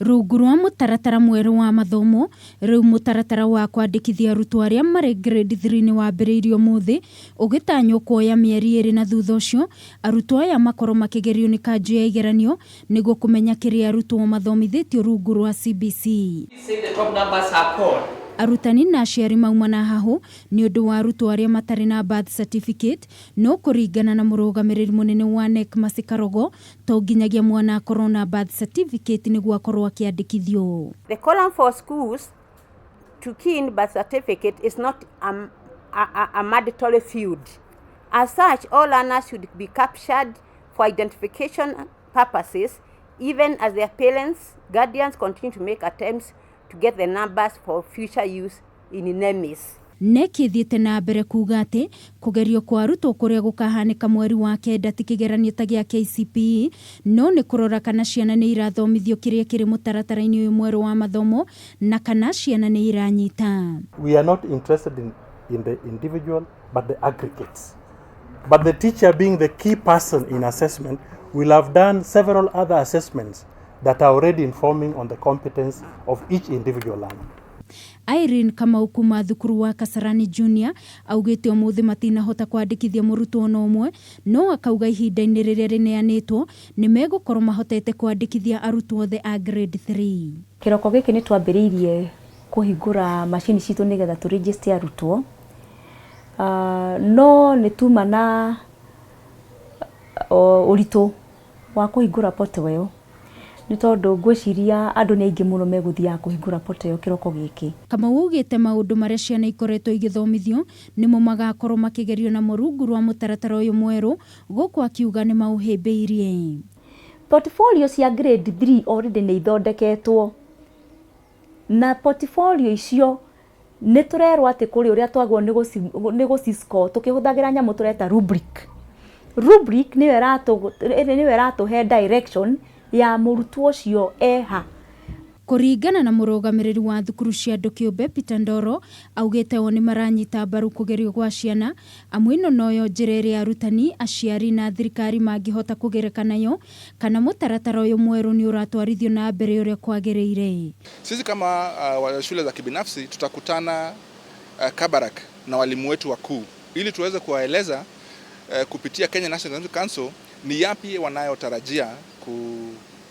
Rungu rwa mũtaratara mwerũ wa mathomo, rĩu mũtaratara wa kwandĩkithia arutwo arĩa marĩ grade 3 nĩ wambĩrĩirie ũmũthĩ, ũgĩtanywo kuoya mĩeri ĩrĩ na thutha ũcio arutwo aya makorwo makĩgerio nĩ kanjũ ya igeranio nĩguo kũmenya kĩrĩa arutwo mathomithĩtio rungu rwa CBC. Say the top numbers are called. Arutani na aciari mauma na hahũ nĩ ũndũ wa arutwo arĩa matarĩ na birth certificate, no kũringana na mũrũgamĩrĩri mũnene wa KNEC Mercy Karogo, to nginyagia mwana akorwo na birth certificate nĩguo akorwo akĩandĩkithio. The column for schools to key in birth certificate is not a mandatory field. As such, all learners should be captured for identification purposes, even as their parents, guardians continue to make attempts to get the numbers for future use in NEMIS. KNEC ĩthiĩte na mbere kuga atĩ kũgerio kwa arutwo kũrĩa gũkahanĩka mweri wa kenda ti kĩgeranio ta gĩa KCPE, no nĩ kũrora kana ciana nĩ irathomithio kĩrĩa kĩrĩ mũtaratara-inĩ ũyũ mwerũ wa mathomo na kana ciana nĩ iranyita. We are not interested in the individual but the aggregates. But the teacher, being the key person in assessment, will have done several other assessments that are already informing on the competence of each individual learner. Irene Kamau kuma thukuru wa Kasarani Junior augĩte ũmũthĩ matinahota kwandĩkithia mũrutwo ona ũmwe, no akauga ihinda-inĩ rĩrĩa rĩneanĩtwo nĩ megũkorwo mahotete kwandĩkithia arutwo othe a grade 3. Kĩroko gĩkĩ nĩ twambĩrĩirie kũhingũra macini citũ nĩgetha tũ register arutwo, no nĩ tuma na ũritũ wa kũhingũra portal ĩyo, nĩ tondũ ngwĩciria andũ nĩ aingĩ mũno megũthiaga kũhingũra portal ĩyo kĩroko gĩkĩ. Kamau augĩte maũndũ marĩa ciana ikoretwo igĩthomithio nĩmo magakorwo makĩgerio namo rungu rwa mũtaratara ũyũ mwerũ, gũkũ akiuga nĩ maũhĩmbĩirie. Portfolio cia grade 3 already nĩ ithondeketwo, na portfolio icio nĩ tũrerwo atĩ kũrĩ ũrĩa twagwo nĩ gũci-score tũkĩhũthagĩra nyamũ tũreta rubric. Rubric nĩyo ĩratũhe direction ya mũrutwo ũcio eha. Kũringana na mũrũgamĩrĩri wa thukuru cia andũ kĩũmbe Peter Ndoro, augĩte o nĩ maranyita mbaru kũgerio gwa ciana, amu ĩno noyo njĩra ĩrĩa arutani, aciari na thirikari mangĩhota kũgereka nayo kana mũtaratara ũyũ mwerũ nĩ ũratwarithio na mbere ũrĩa kwagĩrĩire. Sisi kama wa shule za kibinafsi tutakutana Kabarak na walimu wetu wakuu ili tuweze kuwaeleza kupitia Kenya National Council ni yapi wanayotarajia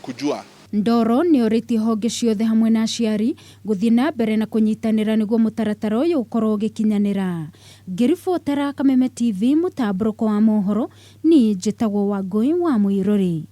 kujua. Ndoro nĩ orĩtie honge ciothe hamwe na aciari gũthiĩ na mbere na kũnyitanĩra nĩguo mũtaratara ũyũ ũkorwo ũgĩkinyanĩra. Ngĩribotera Kameme TV mũtambũrũko wa mohoro, niĩ njĩtagwo Wangũi wa Mũirũrĩ.